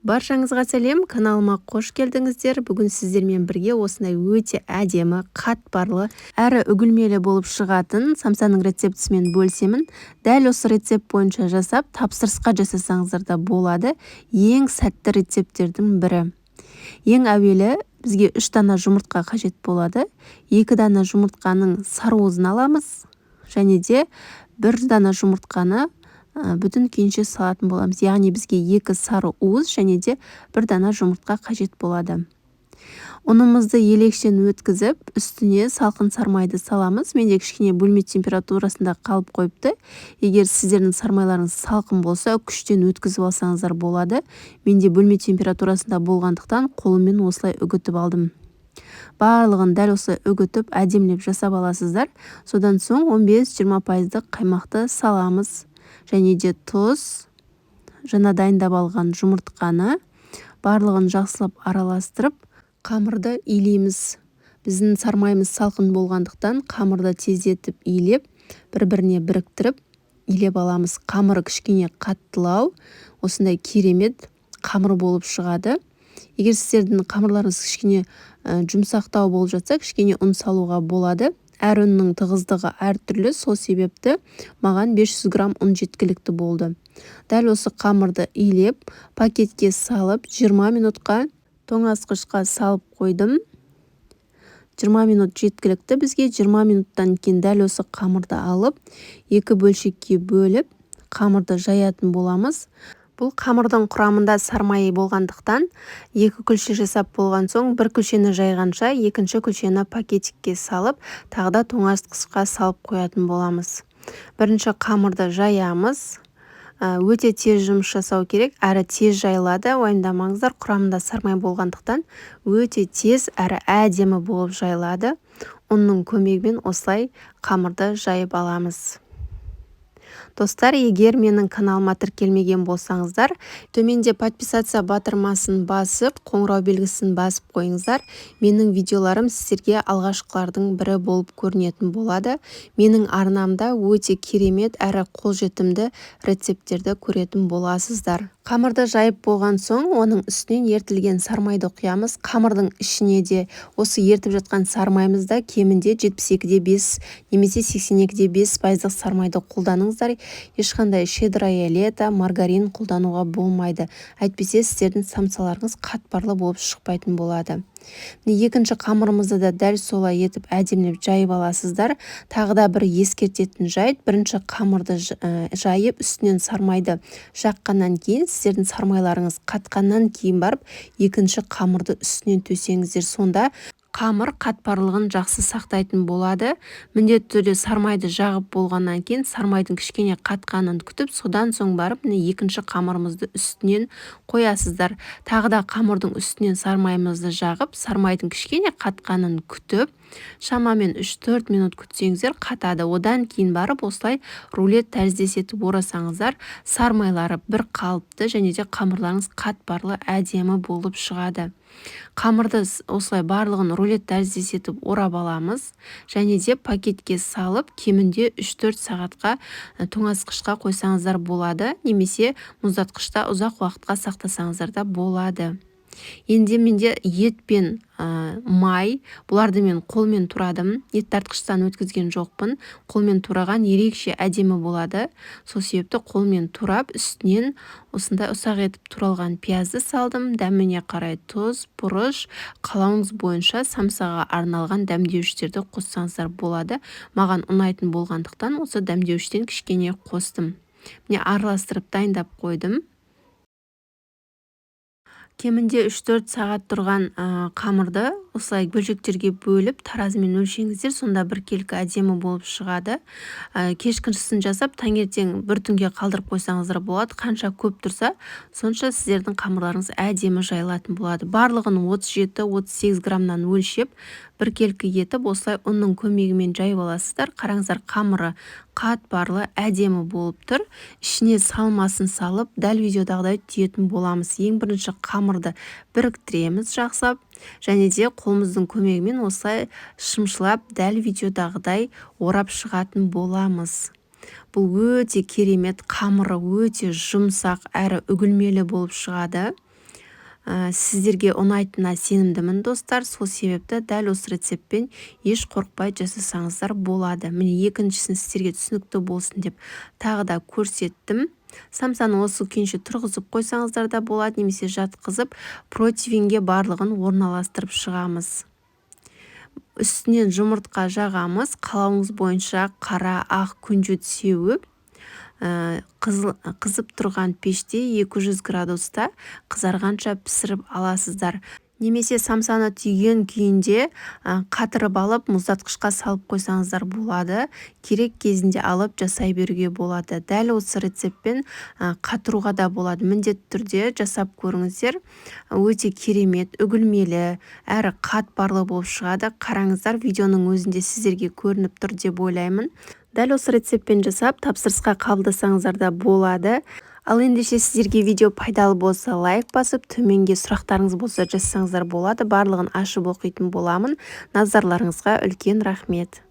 Баршаңызға сәлем, каналыма қош келдіңіздер. Бүгін сіздермен бірге осындай өте әдемі, қатпарлы, әрі үгілмелі болып шығатын самсаның рецептісімен бөлісемін. Дәл осы рецепт бойынша жасап, тапсырысқа жасасаңыздар да болады. Ең сәтті рецепттердің бірі. Ең әуелі бізге 3 дана жұмыртқа қажет болады. 2 дана жұмыртқаның сарыуызын аламыз және де 1 дана жұмыртқаны бүтін күйінше салатын боламыз. Яғни бізге 2 сары уыз және де 1 дана жұмыртқа қажет болады. Ұнымызды електен өткізіп, үстіне салқын сармайды саламыз. Менде кішкене бөлме температурасында қалып қойыпты. Егер сіздердің сармайларыңыз салқын болса, күштен өткізіп алсаңыздар болады. Менде бөлме температурасында болғандықтан қолыммен осылай үгітіп алдым. Барлығын дәл осылай үгітіп, әдемілеп жасап аласыздар. Содан соң 15-20 пайыздық қаймақты саламыз. Және де тұз, жаңа дайындап алған жұмыртқаны барлығын жақсылап араластырып, қамырды илейміз. Біздің сармайымыз салқын болғандықтан қамырды тездетіп илеп, бір-біріне біріктіріп илеп аламыз. Қамыры кішкене қаттылау, осындай керемет қамыр болып шығады. Егер сіздердің қамырларыңыз кішкене жұмсақтау болып жатса, кішкене ұн салуға болады. Әр ұнның тығыздығы әртүрлі, сол себепті маған 500 грамм ұн жеткілікті болды. Дәл осы қамырды илеп, пакетке салып, 20 минутқа тоңазытқышқа салып қойдым. 20 минут жеткілікті бізге. 20 минуттан кейін дәл осы қамырды алып, екі бөлшекке бөліп, қамырды жаятын боламыз. Бұл қамырдың құрамында сармай болғандықтан, екі күлше жасап болған соң, бір күлшені жайғанша екінші күлшені пакетикке салып, тағы да тоңазытқышқа салып қоятын боламыз. Бірінші қамырды жаямыз. Өте тез жұмыс жасау керек, әрі тез жайылады, уайымдамаңыздар. Құрамында сармай болғандықтан өте тез әрі әдемі болып жайылады. Ұнның көмегімен осылай қамырды жайып аламыз. Достар, егер менің каналыма тіркелмеген болсаңыздар, төменде подписаться батырмасын басып, қоңырау белгісін басып қойыңыздар. Менің видеоларым сіздерге алғашқылардың бірі болып көрінетін болады. Менің арнамда өте керемет әрі қолжетімді рецепттерді көретін боласыздар. Қамырды жайып болған соң, оның үстінен ерітілген сармайды құямыз. Қамырдың ішіне де, осы ерітіп жатқан сармайымызда кемінде 72,5 немесе 82,5 пайыздық сармайды қолданыңыздар. Ешқандай «Щедрое лето», маргарин қолдануға болмайды, әйтпесе сіздердің самсаларыңыз қатпарлы болып шықпайтын болады. Екінші қамырымызды да дәл солай етіп әдемілеп жайып аласыздар. Тағы да бір ескертетін жайт: бірінші қамырды жайып, үстінен сармайды жаққаннан кейін, сіздердің сармайларыңыз қатқаннан кейін барып екінші қамырды үстінен төсеңіздер, сонда қамыр қатпарлығын жақсы сақтайтын болады. Міндетті түрде сармайды жағып болғаннан кейін, сармайдың кішкене қатқанын күтіп, содан соң барып, міне, екінші қамырымызды үстінен қоясыздар. Тағы да қамырдың үстінен сармайымызды жағып, сармайдың кішкене қатқанын күтіп, шамамен 3-4 минут күтсеңіздер, қатады. Одан кейін барып осылай рулет тәріздес етіп орасаңыздар, сармайлары бір қалыпты және де қамырларыңыз қатпарлы, әдемі болып шығады. Қамырды осылай барлығын рулет тәріздес етіп орап аламыз және де пакетке салып, кемінде 3-4 сағатқа тоңазытқышқа қойсаңыздар болады немесе мұздатқышта ұзақ уақытқа сақтасаңыздар да болады. Енді менде ет пен май. Бұларды мен қолмен турадым, ет тартқыштан өткізген жоқпын. Қолмен тураған ерекше әдемі болады. Сол себепті қолмен турап, үстінен осындай ұсақ етіп туралған пиязды салдым. Дәміне қарай тұз, бұрыш, қалауыңыз бойынша самсаға арналған дәмдеуіштерді қоссаңыздар болады. Маған ұнайтын болғандықтан, осы дәмдеуіштен кішкене қостым. Міне, араластырып дайындап қойдым. Кемінде 3-4 сағат тұрған қамырды осылай бөлшектерге бөліп, таразымен өлшеңіздер, сонда біркелкі әдемі болып шығады. Кешкісін жасап, таңертең бір түнге қалдырып қойсаңыздар болады. Қанша көп тұрса, сонша сіздердің қамырларыңыз әдемі жайылатын болады. Барлығын 37-38 граммнан өлшеп, біркелкі етіп, осылай ұнның көмегімен жайып аласыздар. Қараңыздар, қамыры қатпарлы, әдемі болып тұр. Ішіне салмасын салып, дәл видеодағыдай түйетін боламыз. Ең бірінші қамырды біріктіреміз жақсылап және де қолымыздың көмегімен осылай шымшылап, дәл видеодағыдай орап шығатын боламыз. Бұл өте керемет, қамыры өте жұмсақ әрі үгілмелі болып шығады. Сіздерге ұнайтынына сенімдімін, достар. Сол себепті дәл осы рецептпен еш қорықпай жасасаңыздар болады. Міне, екіншісін сіздерге түсінікті болсын деп тағы да көрсеттім. Самсаны осы күйінше тұрғызып қойсаңыздар да болады немесе жатқызып, противеньге барлығын орналастырып шығамыз. Үстінен жұмыртқа жағамыз. Қалауыңыз бойынша қара, ақ күнжіт сеуіп, қызып тұрған пеште 200 градуста қызарғанша пісіріп аласыздар. Немесе самсаны түйген күйінде қатырып алып, мұздатқышқа салып қойсаңыздар болады. Керек кезінде алып жасай беруге болады. Дәл осы рецептпен қатыруға да болады. Міндетті түрде жасап көріңіздер. Өте керемет, үгілмелі әрі қатпарлы болып шығады. Қараңыздар, видеоның өзінде сіздерге көрініп тұр деп ойлаймын. Дәл осы рецептпен жасап, тапсырысқа қабылдасаңыздар да болады. Ал ендеше, сіздерге видео пайдалы болса, лайк басып, төменге сұрақтарыңыз болса, жазсаңыздар болады. Барлығын ашып оқитын боламын. Назарларыңызға үлкен рахмет.